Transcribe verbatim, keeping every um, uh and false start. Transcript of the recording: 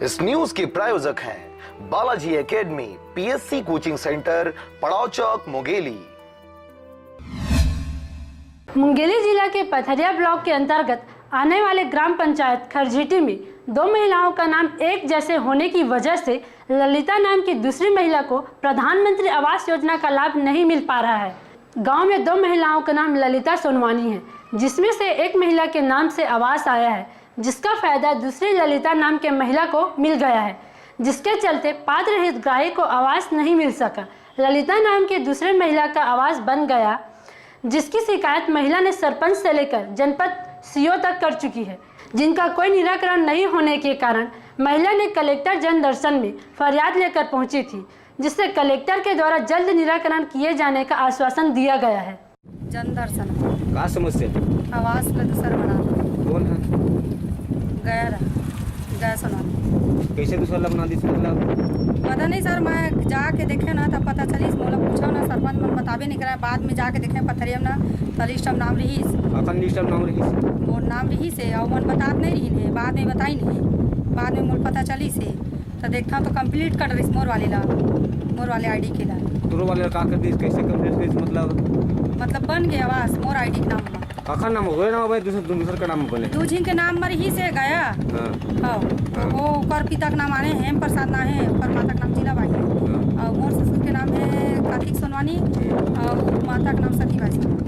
इस न्यूज के प्रायोजक हैं Balaji academy, PSC coaching centre, पड़ाव चौक, मुंगेली। मुंगेली जिला के पथरिया ब्लॉक के अंतर्गत आने वाले ग्राम पंचायत खरझीटी में दो महिलाओं का नाम एक जैसे होने की वजह से ललिता नाम की दूसरी महिला को प्रधानमंत्री आवास योजना का लाभ नहीं मिल पा रहा है। गांव में दो महिलाओं का नाम ललिता सोनवानी है, जिसमें से एक महिला के नाम से आवास आया है, जिसका फायदा दूसरी ललिता नाम के महिला को मिल गया है, जिसके चलते पात्र हितग्राही को आवास नहीं मिल सका। ललिता नाम की दूसरी महिला का आवास बन गया, जिसकी शिकायत महिला ने सरपंच से लेकर जनपद सीओ तक कर चुकी है, जिनका कोई निराकरण नहीं होने के कारण महिला ने कलेक्टर जन दर्शन में फरियाद लेकर पहुंची थी, जिससे कलेक्टर के द्वारा जल्द निराकरण किए जाने का आश्वासन दिया गया है। जन दर्शन। का समस्या? आवास ला दूसर बना दो। कौन है? गया रहा, गया सुना। कैसे दूसर ला बना दी, मतलब? पता नहीं सर, मैं जाके देखे ना, तब पता चलिस। मोला पूछा ना, सरपंच मन बताबे नहीं करा। बाद में जाके देखे पथरिया में ना, तो लिस्ट में नाम रहीस। अपन लिस्ट में नाम रहीस? मोर नाम रहीस हे, अउ मन बतात नहीं रहीन हे, बाद में बताइन हे। बाद में मोला पता चलिस हे, तो देखता तो कंप्लीट कट रहीस मोर वाले ला, मोर वाले आईडी के ला। तोरो वाले का कर दिस, कैसे कंप्लीट करिस, मतलब? मतलब बन गया आवास मोर आईडी के नाम मा। काखर नाम होए ना भाई, दूसर, दूसर का नाम बने। दू झिन के नाम म रहीस हे गया। हाँ। हाँ। हाँ। वो ओकर पिता के नाम आने हेम प्रसाद ना हे, ओकर माता के नाम जीला बाई हे। हाँ। अउ मोर ससुर के नाम हे कार्तिक सोनवानी, हम्म। अउ माता के नाम सती बाई सोनवानी।